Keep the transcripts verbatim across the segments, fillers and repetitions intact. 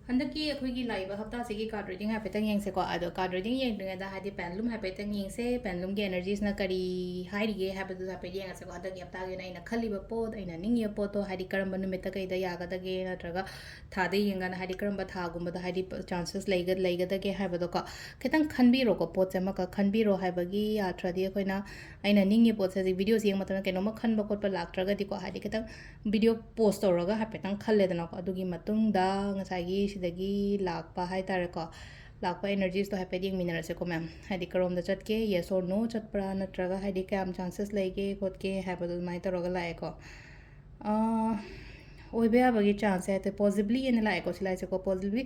ꯍꯟꯗꯛꯀꯤ ꯑꯩꯈꯣꯏꯒꯤ ꯂꯥꯛꯏꯕ ꯍꯞꯇꯥꯁꯤꯒꯤ card reading ꯍꯥꯏꯐꯦꯠꯇꯪ ꯌꯦꯡꯁꯦꯀꯣ꯫ ꯑꯗꯣ card reading ꯌꯦꯡꯗ꯭ꯔꯤꯉꯩꯗ ꯍꯥꯏꯗꯤ pendulum ꯍꯥꯏꯐꯦꯠꯇꯪ ꯌꯦꯡꯁꯦ, pendulumꯒꯤ energyꯁꯅ ꯀꯔꯤ ꯍꯥꯏꯔꯤꯒꯦ ꯍꯥꯏꯕꯗꯨ ꯍꯥꯏꯐꯦꯠ ꯌꯦꯡꯉꯁꯦꯀꯣ꯫ ꯍꯟꯗꯛꯀꯤ ꯍꯞꯇꯥꯒꯤ ꯑꯣꯏꯅ ꯑꯩꯅ ꯈꯜꯂꯤꯕ ꯄꯣꯠ, ꯑꯩꯅ ꯅꯤꯡꯉꯤꯕ ꯄꯣꯠꯇꯣ ꯍꯥꯏꯗꯤ ꯀꯔꯝꯕ ꯅꯨꯃꯤꯠꯇ ꯀꯩꯗ ꯌꯥꯒꯗꯒꯦ, ꯅꯠꯇ꯭ꯔꯒ ꯊꯥꯗ ꯌꯦꯡꯒꯥꯟꯗ ꯍꯥꯏꯗꯤ ꯀꯔꯝꯕ ꯊꯥꯒꯨꯝꯕꯗ ꯍꯥꯏꯗꯤ chances ꯂꯩꯒ-, ꯂꯩꯒꯗꯒꯦ ꯍꯥꯏꯕꯗꯣꯀꯣ꯫ ꯈꯤꯇꯪ ꯈꯟꯕꯤꯔꯣꯀꯣ, ꯄꯣꯠꯁꯦ ꯑꯃꯈꯛ ꯈꯟꯕꯤꯔꯣ ꯍꯥꯏꯕꯒꯤ ꯑꯔꯊꯗꯤ ꯑꯩꯈꯣꯏꯅ, ꯑꯩꯅ ꯅꯤꯡꯉꯤ ꯄꯣꯠꯁꯦ ꯍꯧꯖꯤꯛ videoꯁꯦ ꯌꯦꯡꯕ ꯃꯇꯝꯗ ꯀꯩꯅꯣꯝꯃ ꯈꯟꯕ ꯈꯣꯠꯄ ꯂꯥꯛꯇ꯭ꯔꯒꯗꯤꯀꯣ, ꯍꯥꯏꯗꯤ ꯈꯤꯇꯪ video pause ꯇꯧꯔꯒ ꯍꯥꯏꯐꯦꯠꯇꯪ ꯈꯜꯂꯦꯗꯅꯀꯣ꯫ ꯑꯗꯨꯒꯤ ꯃꯇꯨꯡꯗ ꯉꯁꯥꯏꯒꯤ ꯁꯤꯗꯒꯤ ꯂꯥꯛꯄ ꯍꯥꯏ ꯇꯥꯔꯦꯀꯣ, ꯂꯥꯛꯄ energyꯁꯇꯣ ꯍꯥꯏꯐꯦꯠ ꯌꯦꯡꯃꯤꯟꯅꯔꯁꯦꯀꯣ ꯃꯦꯝ꯫ ꯍꯥꯏꯗꯤ ꯀꯔꯣꯝꯗ ꯆꯠꯀꯦ, yes or no ꯆꯠꯄ꯭ꯔꯥ, ꯅꯠꯇ꯭ꯔꯒ ꯍꯥꯏꯗꯤ ꯀꯌꯥꯝ chances ꯂꯩꯒꯦ ꯈꯣꯠꯀꯦ ꯍꯥꯏꯕꯗꯣ ꯑꯗꯨꯃꯥꯏꯅ ꯇꯧꯔꯒ ꯂꯥꯛꯑꯦꯀꯣ꯫ ꯑꯥ, ꯑꯣꯏꯕ ꯌꯥꯕꯒꯤ chanceꯁꯦ ꯍꯥꯏꯇꯥꯔꯦ, possibly ꯍꯥꯏꯅ ꯂꯥꯛꯑꯦꯀꯣ, ꯁꯤ ꯂꯥꯏꯁꯦꯀꯣ, possibly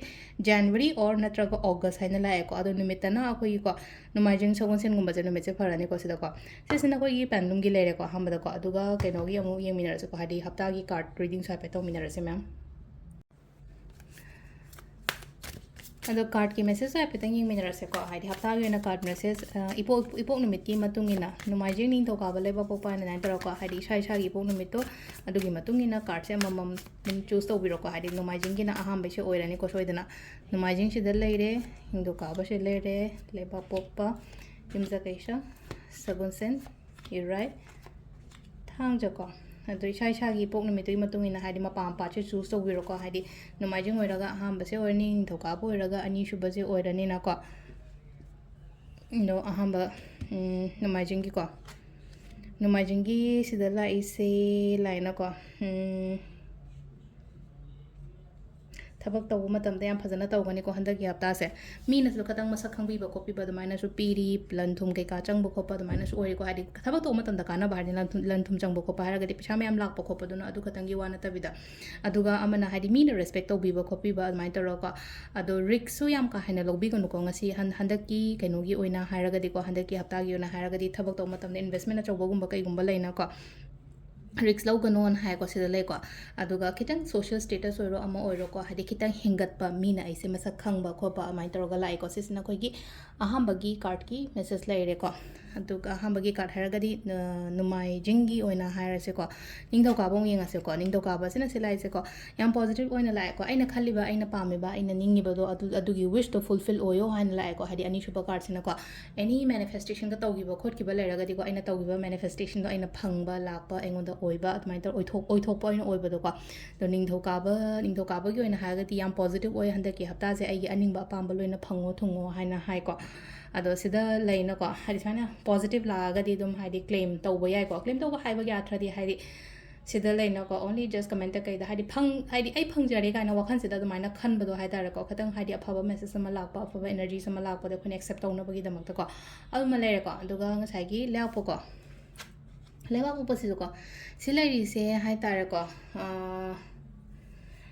January or ꯅꯠꯇ꯭ꯔꯒ August ꯍꯥꯏꯅ ꯂꯥꯛꯑꯦꯀꯣ꯫ ꯑꯗꯣ ꯅꯨꯃꯤꯠꯇꯅ ꯑꯩꯈꯣꯏꯒꯤꯀꯣ, ꯅꯣꯡꯃꯥꯏꯖꯤꯡ, ꯁꯒꯣꯜꯁꯦꯟꯒꯨꯝꯕꯁꯦ ꯅꯨꯃꯤꯠꯁꯦ ꯐꯔꯅꯤꯀꯣ ꯁꯤꯗꯀꯣ꯫ ꯁꯤꯁꯤꯅ ꯑꯩꯈꯣꯏꯒꯤ pendulumꯒꯤ ꯂꯩꯔꯦꯀꯣ ꯑꯍꯥꯟꯕꯗꯀꯣ꯫ ꯑꯗꯨꯒ ꯀꯩꯅꯣꯒꯤ ꯑꯃꯨꯛ ꯌꯦꯡꯃꯤꯟꯅꯔꯁꯤꯀꯣ, ꯍꯥꯏꯗꯤ ꯍꯞꯇꯥꯒꯤ card readingꯁꯨ ꯍꯥꯏꯐꯦꯠ ꯇꯧꯃꯤꯟꯅꯔꯁꯦ ꯃꯦꯝ꯫ ꯑꯗꯣ cardꯀꯤ messageꯁꯨ ꯍꯥꯏꯐꯦꯠꯇꯪ ꯌꯦꯡꯃꯤꯟꯅꯔꯁꯦꯀꯣ꯫ ꯍꯥꯏꯗꯤ ꯍꯞꯇꯥꯒꯤ ꯑꯣꯏꯅ card message, ꯑ, ꯏꯄꯣꯛ, ꯏꯄꯣꯛ ꯅꯨꯃꯤꯠꯀꯤ ꯃꯇꯨꯡ ꯏꯟꯅ, ꯅꯣꯡꯃꯥꯏꯖꯤꯡ, ꯅꯤꯡꯊꯧꯀꯥꯕ, ꯂꯩꯕꯥꯛꯄꯣꯛꯄ ꯍꯥꯏꯅ ꯑꯗꯨꯃꯥꯏꯅ ꯇꯧꯔꯒꯀꯣ, ꯍꯥꯏꯗꯤ ꯏꯁꯥ ꯏꯁꯥꯒꯤ ꯏꯄꯣꯛ ꯅꯨꯃꯤꯠꯇꯣ, ꯑꯗꯨꯒꯤ ꯃꯇꯨꯡ ꯏꯟꯅ cardꯁꯦ ꯑꯃꯃꯝ ꯑꯗꯨꯝ choose ꯇꯧꯕꯤꯔꯣꯀꯣ꯫ ꯍꯥꯏꯗꯤ ꯅꯣꯡꯃꯥꯏꯖꯤꯡꯒꯤꯅ ꯑꯍꯥꯟꯕꯁꯦ ꯑꯣꯏꯔꯅꯤꯀꯣ ꯁꯣꯏꯗꯅ꯫ ꯅꯣꯡꯃꯥꯏꯖꯤꯡꯁꯤꯗ ꯂꯩꯔꯦ, ꯅꯤꯡꯊꯧꯀꯥꯕꯁꯦ ꯂꯩꯔꯦ, ꯂꯩꯕꯥꯛꯄꯣꯛꯄ, ꯌꯨꯝꯖꯀꯩꯁ, ꯁꯒꯣꯜꯁꯦꯟ, ꯏꯔꯥꯏ, ꯊꯥꯡꯖꯀꯣ꯫ ꯑꯗꯣ ꯏꯁꯥ ꯏꯁꯥꯒꯤ ꯏꯄꯣꯛ ꯅꯨꯃꯤꯠꯇꯨꯒꯤ ꯃꯇꯨꯡ ꯏꯟꯅ ꯍꯥꯏꯗꯤ ꯃꯄꯥ ꯃꯄꯥꯁꯦ choose ꯇꯧꯕꯤꯔꯣꯀꯣ꯫ ꯍꯥꯏꯗꯤ ꯅꯣꯡꯃꯥꯏꯖꯤꯡ ꯑꯣꯏꯔꯒ ꯑꯍꯥꯟꯕꯁꯦ ꯑꯣꯏꯔꯅꯤ, ꯅꯤꯡꯊꯧꯀꯥꯕ ꯑꯣꯏꯔꯒ ꯑꯅꯤꯁꯨꯕꯁꯦ ꯑꯣꯏꯔꯅꯤꯅꯀꯣ꯫ ꯑꯗꯣ ꯑꯍꯥꯟꯕ, ꯎꯝ, ꯅꯣꯡꯃꯥꯏꯖꯤꯡꯒꯤꯀꯣ, ꯅꯣꯡꯃꯥꯏꯖꯤꯡꯒꯤ ꯁꯤꯗ ꯂꯥꯛꯏꯁꯦ ꯂꯥꯛꯑꯦꯅꯀꯣ, ꯎꯝ, ꯊꯕꯛ ꯇꯧꯕ ꯃꯇꯝꯗ ꯌꯥꯝ ꯐꯖꯅ ꯇꯧꯒꯅꯤꯀꯣ ꯍꯟꯗꯛꯀꯤ ꯍꯞꯇꯥꯁꯦ꯫ ꯃꯤꯅꯁꯨ ꯈꯇꯪ ꯃꯁꯛ ꯈꯪꯕꯤꯕ ꯈꯣꯠꯄꯤꯕ ꯑꯗꯨꯃꯥꯏꯅꯁꯨ ꯄꯤꯔꯤ, ꯂꯟ ꯊꯨꯝ ꯀꯩꯀꯥ ꯆꯪꯕ ꯈꯣꯠꯄ ꯑꯗꯨꯃꯥꯏꯅꯁꯨ ꯑꯣꯏꯔꯤꯀꯣ꯫ ꯍꯥꯏꯗꯤ ꯊꯕꯛ ꯇꯧꯕ ꯃꯇꯝꯗ ꯀꯥꯟꯅꯕ ꯍꯥꯏꯔꯗꯤ ꯂꯟ ꯊꯨꯝ, ꯂꯟ ꯊꯨꯝ ꯆꯪꯕ ꯈꯣꯠꯄ ꯍꯥꯏꯔꯒꯗꯤ ꯄꯩꯁꯥ ꯃꯌꯥꯝ ꯂꯥꯛꯄ ꯈꯣꯠꯄꯗꯨꯅ ꯑꯗꯨ ꯈꯇꯪꯒꯤ ꯋꯥ ꯅꯠꯇꯕꯤꯗ, ꯑꯗꯨꯒ ꯑꯃꯅ ꯍꯥꯏꯗꯤ ꯃꯤꯅ respect ꯇꯧꯕꯤꯕ ꯈꯣꯠꯄꯤꯕ ꯑꯗꯨꯃꯥꯏꯅ ꯇꯧꯔꯒꯀꯣ꯫ ꯑꯗꯣ riskꯁꯨ ꯌꯥꯝ ꯀꯥ ꯍꯦꯟꯅ ꯂꯧꯕꯤꯒꯅꯨꯀꯣ꯫ ꯉꯁꯤ ꯍꯟ-, ꯍꯟꯗꯛꯀꯤ ꯀꯩꯅꯣꯒꯤ ꯑꯣꯏꯅ ꯍꯥꯏꯔꯒꯗꯤꯀꯣ, ꯍꯟꯗꯛꯀꯤ ꯍꯞꯇꯥꯒꯤ ꯑꯣꯏꯅ ꯍꯥꯏꯔꯒꯗꯤ ꯊꯕꯛ ꯇꯧꯕ ꯃꯇꯝꯗ investment ꯑꯆꯧꯕꯒꯨꯝꯕ ꯀꯩꯒꯨꯝꯕ ꯂꯩꯅꯀꯣ, risk ꯂꯧꯒꯅꯣꯅ ꯍꯥꯏꯀꯣ ꯁꯤꯗ ꯂꯩꯀꯣ꯫ ꯑꯗꯨꯒ ꯈꯤꯇꯪ social status ꯑꯣꯏꯔꯣ ꯑꯃ ꯑꯣꯏꯔꯣꯀꯣ, ꯍꯥꯏꯗꯤ ꯈꯤꯇꯪ ꯍꯦꯟꯒꯠꯄ, ꯃꯤꯅ ꯑꯩꯁꯦ ꯃꯁꯛ ꯈꯪꯕ ꯈꯣꯠꯄ ꯑꯗꯨꯃꯥꯏꯅ ꯇꯧꯔꯒ ꯂꯥꯛꯑꯦꯀꯣ꯫ ꯁꯤꯁꯤꯅ ꯑꯩꯈꯣꯏꯒꯤ ꯑꯍꯥꯟꯕꯒꯤ cardꯀꯤ message ꯂꯩꯔꯦꯀꯣ꯫ ꯑꯗꯨꯒ ꯑꯍꯥꯟꯕꯒꯤ ꯀꯥꯔꯠ ꯍꯥꯏꯔꯒꯗꯤ, ꯑ, ꯅꯣꯡꯃꯥꯏꯖꯤꯡꯒꯤ ꯑꯣꯏꯅ ꯍꯥꯏꯔꯁꯦꯀꯣ, ꯅꯤꯡꯊꯧꯀꯥꯕ ꯑꯃꯨꯛ ꯌꯦꯡꯉꯁꯦꯀꯣ꯫ ꯅꯤꯡꯊꯧꯀꯥꯕꯁꯤꯅ ꯁꯤ ꯂꯥꯛꯏꯁꯦꯀꯣ, ꯌꯥꯝ ꯄꯣꯖꯤꯇꯤꯚ ꯑꯣꯏꯅ ꯂꯥꯛꯑꯦꯀꯣ꯫ ꯑꯩꯅ ꯈꯜꯂꯤꯕ, ꯑꯩꯅ ꯄꯥꯝꯃꯤꯕ, ꯑꯩꯅ ꯅꯤꯡꯉꯤꯕꯗꯣ ꯑꯗꯨ, ꯑꯗꯨꯒꯤ ꯋꯤꯁꯇꯣ ꯐꯨꯜꯐꯤꯜ ꯑꯣꯏꯌꯣ ꯍꯥꯏꯅ ꯂꯥꯛꯑꯦꯀꯣ꯫ ꯍꯥꯏꯗꯤ ꯑꯅꯤꯁꯨꯕ ꯀꯥꯔꯠꯁꯤꯅꯀꯣ, ꯑꯦꯅꯤ ꯃꯦꯅꯤꯐꯦꯁꯇꯦꯁꯟꯒ ꯇꯧꯈꯤꯕ ꯈꯣꯠꯈꯤꯕ ꯂꯩꯔꯒꯗꯤꯀꯣ, ꯑꯩꯅ ꯇꯧꯈꯤꯕ ꯃꯦꯅꯤꯐꯦꯁꯇꯦꯁꯟꯗꯣ ꯑꯩꯅ ꯐꯪꯕ ꯂꯥꯛꯄ ꯑꯩꯉꯣꯟꯗ ꯑꯣꯏꯕ, ꯑꯗꯨꯃꯥꯏꯅ ꯇꯧꯔ ꯑꯣꯏꯊꯣꯛ-, ꯑꯣꯏꯊꯣꯛꯄ ꯑꯣꯏꯅ ꯑꯣꯏꯕꯗꯣꯀꯣ꯫ ꯑꯗꯣ ꯅꯤꯡꯊꯧꯀꯥꯕ, ꯅꯤꯡꯊꯧꯀꯥꯕꯒꯤ ꯑꯣꯏꯅ ꯍꯥꯏꯔꯒꯗꯤ ꯌꯥꯝ ꯄꯣꯖꯤꯇꯤꯚ ꯑꯣꯏ꯫ ꯍꯟꯗꯛꯀꯤ ꯍꯞꯇꯥꯁꯦ ꯑꯩꯒꯤ ꯑꯅꯤꯡꯕ ꯑꯄꯥꯝꯕ ꯂꯣꯏꯅ ꯐꯪꯉꯣ ꯊꯨꯡꯉꯣ ꯍꯥꯏꯅ ꯍꯥꯏꯀꯣ꯫ ꯑꯗꯣ ꯁꯤꯗ ꯂꯩꯅꯀꯣ, ꯍꯥꯏꯗꯤ ꯁꯨꯃꯥꯏꯅ ꯄꯣꯖꯤꯇꯤꯚ ꯂꯥꯛꯑꯒꯗꯤ ꯑꯗꯨꯝ ꯍꯥꯏꯗꯤ ꯀ꯭ꯂꯦꯝ ꯇꯧꯕ ꯌꯥꯏꯀꯣ꯫ ꯀ꯭ꯂꯦꯝ ꯇꯧꯕ ꯍꯥꯏꯕꯒꯤ ꯑꯥꯔꯊꯗꯤ ꯍꯥꯏꯗꯤ ꯁꯤꯗ ꯂꯩꯅꯀꯣ, only just comment ꯀꯩꯗ ꯍꯥꯏꯗꯤ ꯐꯪ-, ꯍꯥꯏꯗꯤ ꯑꯩ ꯐꯪꯖꯔꯦ ꯀꯥꯏꯅ ꯋꯥꯈꯜꯁꯤꯗ ꯑꯗꯨꯃꯥꯏꯅ ꯈꯟꯕꯗꯣ ꯍꯥꯏꯇꯥꯔꯦꯀꯣ꯫ ꯈꯤꯇꯪ ꯍꯥꯏꯗꯤ ꯑꯐꯕ ꯃꯦꯁꯦꯖ ꯑꯃ ꯂꯥꯛꯄ, ꯑꯐꯕ ꯑꯦꯅꯔꯖꯤꯁ ꯑꯃ ꯂꯥꯛꯄꯗ ꯑꯩꯈꯣꯏꯅ ꯑꯦꯛꯁꯦꯞ ꯇꯧꯅꯕꯒꯤꯗꯃꯛꯇꯀꯣ꯫ ꯑꯗꯨꯃ ꯂꯩꯔꯦꯀꯣ꯫ ꯑꯗꯨꯒ ꯉꯁꯥꯏꯒꯤ ꯂꯩꯕꯥꯛꯄꯣꯛꯄꯀꯣ, ꯂꯩꯕꯥꯛꯄꯣꯛꯄꯁꯤꯁꯨꯀꯣ, ꯁꯤ ꯂꯩꯔꯤꯁꯦ ꯍꯥꯏꯇꯥꯔꯦꯀꯣ, ꯑꯥ,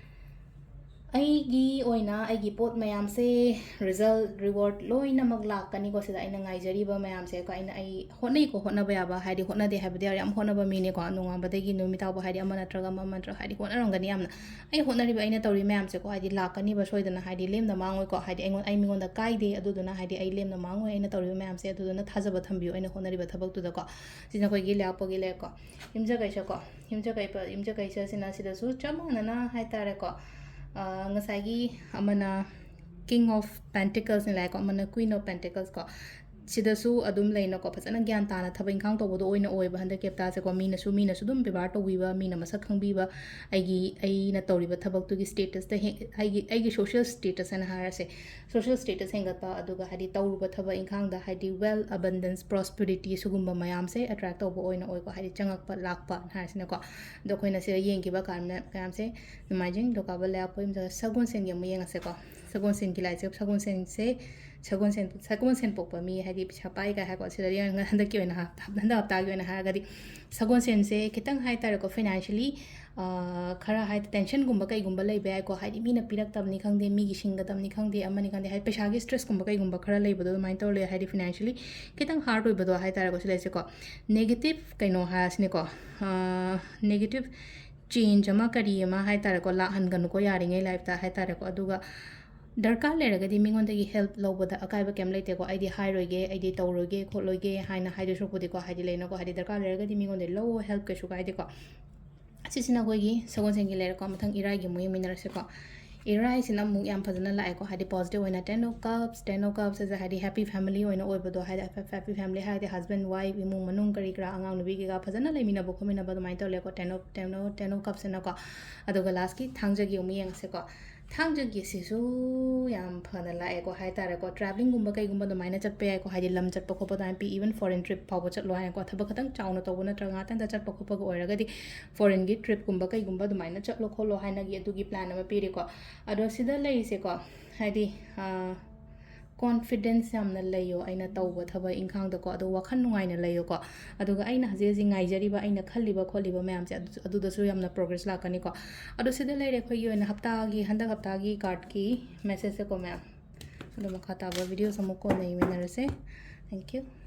ꯑꯩꯒꯤ ꯑꯣꯏꯅ ꯑꯩꯒꯤ ꯄꯣꯠ ꯃꯌꯥꯝꯁꯦ, ꯔꯤꯖꯜ, ꯔꯤꯋꯥꯔꯗ ꯂꯣꯏꯅꯃꯛ ꯂꯥꯛꯀꯅꯤꯀꯣ꯫ ꯁꯤꯗ ꯑꯩꯅ ꯉꯥꯏꯖꯔꯤꯕ ꯃꯌꯥꯝꯁꯦꯀꯣ, ꯑꯩꯅ, ꯑꯩ ꯍꯣꯠꯅꯩꯀꯣ, ꯍꯣꯠꯅꯕ ꯌꯥꯕ, ꯍꯥꯏꯗꯤ ꯍꯣꯠꯅꯗꯦ ꯍꯥꯏꯕꯗꯤ ꯌꯥꯔꯣꯏ, ꯌꯥꯝ ꯍꯣꯠꯅꯕ ꯃꯤꯅꯦꯀꯣ꯫ ꯅꯣꯡꯉꯥꯟꯕꯗꯒꯤ ꯅꯨꯃꯤꯠ ꯇꯥꯕ ꯍꯥꯏꯗꯤ ꯑꯃ ꯅꯠꯇ꯭ꯔꯒ ꯑꯃ, ꯑꯃ ꯅꯠꯇ꯭ꯔꯒ ꯍꯥꯏꯗꯤ ꯍꯣꯠꯅꯔꯝꯒꯅꯤ ꯌꯥꯝꯅ꯫ ꯑꯩ ꯍꯣꯠꯅꯔꯤꯕ, ꯑꯩꯅ ꯇꯧꯔꯤ ꯃꯌꯥꯝꯁꯦꯀꯣ, ꯍꯥꯏꯗꯤ ꯂꯥꯛꯀꯅꯤꯕ ꯁꯣꯏꯗꯅ, ꯍꯥꯏꯗꯤ ꯂꯦꯝꯅ ꯃꯥꯡꯉꯣꯏꯀꯣ꯫ ꯍꯥꯏꯗꯤ ꯑꯩꯉꯣꯟ-, ꯑꯩ ꯃꯤꯉꯣꯟꯗ ꯀꯥꯏꯗꯦ, ꯑꯗꯨꯗꯨꯅ ꯍꯥꯏꯗꯤ ꯑꯩ ꯂꯦꯝꯅ ꯃꯥꯡꯉꯣꯏ꯫ ꯑꯩꯅ ꯇꯧꯔꯤꯕ ꯃꯌꯥꯝꯁꯦ ꯑꯗꯨꯗꯨꯅ ꯊꯥꯖꯕ ꯊꯝꯕꯤꯌꯨ ꯑꯩꯅ ꯍꯣꯠꯅꯔꯤꯕ ꯊꯕꯛꯇꯨꯗꯀꯣ꯫ ꯁꯤꯅ ꯑꯩꯈꯣꯏꯒꯤ ꯂꯩꯕꯥꯛꯄꯣꯛꯄꯒꯤ ꯂꯩꯔꯦꯀꯣ꯫ ꯌꯨꯝꯖꯀꯩꯁꯀꯣ, ꯌꯨꯝꯖꯀꯩꯁ, ꯌꯨꯝꯖꯀꯩꯁꯁꯤꯅ ꯁꯤꯗꯁꯨ ꯆꯞ ꯃꯥꯟꯅꯅ ꯍꯥꯏꯇꯥꯔꯦꯀꯣ, ꯑ, ꯉꯁꯥꯏꯒꯤ ꯑꯃꯅ King of Pentaclesꯅꯤ ꯂꯥꯛꯑꯦꯀꯣ, ꯑꯃꯅ Queen of Pentaclesꯀꯣ꯫ ꯁꯤꯗꯁꯨ ꯑꯗꯨꯝ ꯂꯩꯅꯀꯣ, ꯐꯖꯅ ꯒ꯭ꯌꯥꯟ ꯇꯥꯅ ꯊꯕꯛ ꯏꯪꯈꯥꯡ ꯇꯧꯕꯗꯣ ꯑꯣꯏꯅ ꯑꯣꯏꯕ ꯍꯟꯗꯛꯀꯤ ꯍꯞꯇꯥꯁꯦꯀꯣ꯫ ꯃꯤꯅꯁꯨ, ꯃꯤꯅꯁꯨ ꯑꯗꯨꯝ ꯕꯦꯕꯥꯔ ꯇꯧꯕꯤꯕ, ꯃꯤꯅ ꯃꯁꯛ ꯈꯪꯕꯤꯕ, ꯑꯩꯒꯤ, ꯑꯩꯅ ꯇꯧꯔꯤꯕ ꯊꯕꯛꯇꯨꯒꯤ ꯁ꯭ꯇꯦꯇꯁꯇ ꯍꯦ-, ꯑꯩꯒꯤ, ꯑꯩꯒꯤ ꯁꯣꯁꯤꯌꯦꯜ ꯁ꯭ꯇꯦꯇꯁ ꯍꯥꯏꯅ ꯍꯥꯏꯔꯁꯦ, ꯁꯣꯁꯤꯌꯦꯜ ꯁ꯭ꯇꯦꯇꯁ ꯍꯦꯟꯒꯠꯄ, ꯑꯗꯨꯒ ꯍꯥꯏꯗꯤ ꯇꯧꯔꯨꯕ ꯊꯕꯛ ꯏꯪꯈꯥꯡꯗ ꯍꯥꯏꯗꯤ wealth, abundance, prosperity ꯁꯤꯒꯨꯝꯕ ꯃꯌꯥꯝꯁꯦ ꯑꯦꯇ꯭ꯔꯦꯛ ꯇꯧꯕ ꯑꯣꯏꯅ ꯑꯣꯏꯀꯣ, ꯍꯥꯏꯗꯤ ꯆꯪꯉꯛꯄ ꯂꯥꯛꯄ ꯍꯥꯏꯔꯁꯤꯅꯀꯣ꯫ ꯑꯗꯣ ꯑꯩꯈꯣꯏꯅ ꯁꯤꯗ ꯌꯦꯡꯈꯤꯕ ꯀꯥꯟꯗ ꯃꯌꯥꯝꯁꯦ, ꯅꯣꯡꯃꯥꯏꯖꯤꯡ, ꯅꯤꯡꯊꯧꯀꯥꯕ, ꯂꯩꯕꯥꯛꯄꯣꯛꯄ, ꯌꯨꯝꯖꯀꯩꯁ, ꯁꯒꯣꯜꯁꯦꯟꯒꯤ ꯑꯃꯨꯛ ꯌꯦꯡꯉꯁꯦꯀꯣ꯫ ꯁꯒꯣꯜꯁꯦꯟꯒꯤ ꯂꯥꯏꯁꯦ, ꯁꯒꯣꯜꯁꯦꯟꯁꯦ, ꯁꯒꯣꯜꯁꯦꯟ, ꯁꯒꯣꯜꯁꯦꯟ ꯄꯣꯛꯄ ꯃꯤ ꯍꯥꯏꯗꯤ ꯄꯩꯁꯥ ꯄꯥꯏ ꯀꯥꯏ ꯍꯥꯏꯀꯣ꯫ ꯁꯤꯗꯗꯤ ꯍꯟꯗꯛꯀꯤ ꯑꯣꯏꯅ ꯍꯞ-, ꯍꯟꯗꯛ ꯍꯞꯇꯥꯒꯤ ꯑꯣꯏꯅ ꯍꯥꯏꯔꯒꯗꯤ ꯁꯒꯣꯜꯁꯦꯟꯁꯦ ꯈꯤꯇꯪ ꯍꯥꯏꯇꯥꯔꯦꯀꯣ, financially, ꯑ, ꯈꯔ ꯍꯥꯏꯗꯤ ꯇꯦꯟꯁꯟꯒꯨꯝꯕ ꯀꯩꯒꯨꯝꯕ ꯂꯩꯕ ꯌꯥꯏꯀꯣ꯫ ꯍꯥꯏꯗꯤ ꯃꯤꯅ ꯄꯤꯔꯛꯇꯕꯅꯤ ꯈꯪꯗꯦ, ꯃꯤꯒꯤ ꯁꯤꯡꯒꯗꯕꯅꯤ ꯈꯪꯗꯦ, ꯑꯃꯅꯤ ꯈꯪꯗꯦ, ꯍꯥꯏꯗꯤ ꯄꯩꯁꯥꯒꯤ ꯁ꯭ꯇ꯭ꯔꯦꯁꯀꯨꯝꯕ ꯀꯩꯒꯨꯝꯕ ꯈꯔ ꯂꯩꯕꯗꯣ ꯑꯗꯨꯃꯥꯏꯅ ꯇꯧꯔ ꯂꯩ꯫ ꯍꯥꯏꯗꯤ financially ꯈꯤꯇꯪ ꯍꯥꯔꯠ ꯑꯣꯏꯕꯗꯣ ꯍꯥꯏꯇꯥꯔꯦꯀꯣ꯫ ꯁꯤ ꯂꯩꯁꯦꯀꯣ, ꯅꯦꯒꯦꯇꯤꯚ ꯀꯩꯅꯣ ꯍꯥꯏꯔꯁꯤꯅꯦꯀꯣ, ꯑ, ꯅꯦꯒꯦꯇꯤꯚ ꯆꯦꯟꯖ ꯑꯃ ꯀꯔꯤ ꯑꯃ ꯍꯥꯏꯇꯥꯔꯦꯀꯣ, ꯂꯥꯛꯍꯟꯒꯅꯨꯀꯣ ꯌꯥꯔꯤꯉꯩ ꯂꯥꯏꯐꯇ ꯍꯥꯏꯇꯥꯔꯦꯀꯣ꯫ ꯑꯗꯨꯒ ꯗꯔꯀꯥꯔ ꯂꯩꯔꯒꯗꯤ ꯃꯤꯉꯣꯟꯗꯒꯤ help ꯂꯧꯕꯗ ꯑꯀꯥꯏꯕ ꯀꯩꯝ ꯂꯩꯇꯦꯀꯣ꯫ "ꯑꯩꯗꯤ ꯍꯥꯏꯔꯣꯏꯒꯦ, ꯑꯩꯗꯤ ꯇꯧꯔꯣꯏꯒꯦ ꯈꯣꯠꯂꯣꯏꯒꯦ" ꯍꯥꯏꯅ ꯍꯥꯏꯗꯣꯏ ꯁꯔꯨꯛꯄꯨꯗꯤꯀꯣ, ꯍꯥꯏꯗꯤ ꯂꯩꯅꯀꯣ, ꯍꯥꯏꯗꯤ ꯗꯔꯀꯥꯔ ꯂꯩꯔꯒꯗꯤ ꯃꯤꯉꯣꯟꯗꯒꯤ ꯂꯧꯑꯣ, help ꯀꯩꯁꯨ ꯀꯥꯏꯗꯦꯀꯣ꯫ ꯁꯤꯁꯤꯅ ꯑꯩꯈꯣꯏꯒꯤ ꯁꯒꯣꯜꯁꯦꯟꯒꯤ ꯂꯩꯔꯦꯀꯣ꯫ ꯃꯊꯪ ꯏꯔꯥꯏꯒꯤ ꯑꯃꯨꯛ ꯌꯦꯡꯃꯤꯟꯅꯔꯁꯤꯀꯣ꯫ ꯏꯔꯥꯏꯁꯤꯅ ꯑꯃꯨꯛ ꯌꯥꯝ ꯐꯖꯅ ꯂꯥꯛꯑꯦꯀꯣ, ꯍꯥꯏꯗꯤ positive ꯑꯣꯏꯅ ten of cups, ten of cups ꯍꯥꯏꯁꯦ ꯍꯥꯏꯗꯤ happy family ꯑꯣꯏꯅ ꯑꯣꯏꯕꯗꯣ, ꯍꯥꯏꯗꯤ happy family ꯍꯥꯏꯗꯤ husband, wife, ꯏꯃꯨꯡ ꯃꯅꯨꯡ ꯀꯔꯤ ꯀꯔꯥ, ꯑꯉꯥꯡ ꯅꯨꯄꯤ ꯀꯩꯀꯥ ꯐꯖꯅ ꯂꯩꯃꯤꯟꯅꯕ ꯈꯣꯠꯃꯤꯟꯅꯕ ꯑꯗꯨꯃꯥꯏꯅ ꯇꯧꯔꯦꯀꯣ, ten of, ten of, ten of cupꯁꯤꯅꯀꯣ꯫ ꯑꯗꯨꯒ lastꯀꯤ ꯊꯥꯡꯖꯒꯤ ꯑꯃꯨꯛ ꯌꯦꯡꯉꯁꯤꯀꯣ꯫ ꯊꯥꯡꯖꯒꯤꯁꯤꯁꯨ ꯌꯥꯝ ꯐꯅ ꯂꯥꯛꯑꯦꯀꯣ ꯍꯥꯏꯇꯥꯔꯦꯀꯣ꯫ Travelling ꯒꯨꯝꯕ ꯀꯩꯒꯨꯝꯕ ꯑꯗꯨꯃꯥꯏꯅ ꯆꯠꯄ ꯌꯥꯏꯀꯣ, ꯍꯥꯏꯗꯤ ꯂꯝ ꯆꯠꯄ ꯈꯣꯠꯄ ꯑꯗꯨꯃꯥꯏꯅ ꯄꯤ, even foreign trip ꯐꯥꯎꯕ ꯆꯠꯂꯣ ꯍꯥꯏꯅꯀꯣ꯫ ꯊꯕꯛ ꯈꯇꯪ ꯆꯥꯎꯅ ꯇꯧꯕ ꯅꯠꯇ꯭ꯔꯒ ꯉꯥꯛꯇꯪꯗ ꯆꯠꯄ ꯈꯣꯠꯄꯒ ꯑꯣꯏꯔꯒꯗꯤ foreignꯒꯤ tripꯀꯨꯝꯕ ꯀꯩꯒꯨꯝꯕ ꯑꯗꯨꯃꯥꯏꯅ ꯆꯠꯂꯣ ꯈꯣꯠꯂꯣ ꯍꯥꯏꯅꯒꯤ ꯑꯗꯨꯒꯤ plan ꯑꯃ ꯄꯤꯔꯤꯀꯣ꯫ ꯑꯗꯣ ꯁꯤꯗ ꯂꯩꯔꯤꯁꯦꯀꯣ, ꯍꯥꯏꯗꯤ, ꯑ, confidence ꯌꯥꯝꯅ ꯂꯩꯌꯣ ꯑꯩꯅ ꯇꯧꯕ ꯊꯕꯛ ꯏꯪꯈꯥꯡꯗꯀꯣ꯫ ꯑꯗꯣ ꯋꯥꯈꯜ ꯅꯨꯡꯉꯥꯏꯅ ꯂꯩꯌꯣꯀꯣ꯫ ꯑꯗꯨꯒ ꯑꯩꯅ ꯍꯧꯖꯤꯛ ꯍꯧꯖꯤꯛ ꯉꯥꯏꯖꯔꯤꯕ, ꯑꯩꯅ ꯈꯜꯂꯤꯕ ꯈꯣꯠꯂꯤꯕ ꯃꯌꯥꯝꯁꯦ ꯑꯗꯨ-, ꯑꯗꯨꯗꯁꯨ ꯌꯥꯝꯅ progress ꯂꯥꯛꯀꯅꯤꯀꯣ꯫ ꯑꯗꯣ ꯁꯤꯗ ꯂꯩꯔꯦ ꯑꯩꯈꯣꯏꯒꯤ ꯑꯣꯏꯅ ꯍꯞꯇꯥꯒꯤ, ꯍꯟꯗꯛ ꯍꯞꯇꯥꯒꯤ cardꯀꯤ messageꯁꯦꯀꯣ ꯃꯌꯥꯝ꯫ ꯑꯗꯣ ꯃꯈꯥ ꯇꯥꯕ videoꯁ ꯑꯃꯨꯛ ꯀꯣꯟꯅ ꯌꯦꯡꯃꯤꯟꯅꯔꯁꯦ꯫ Thank you꯫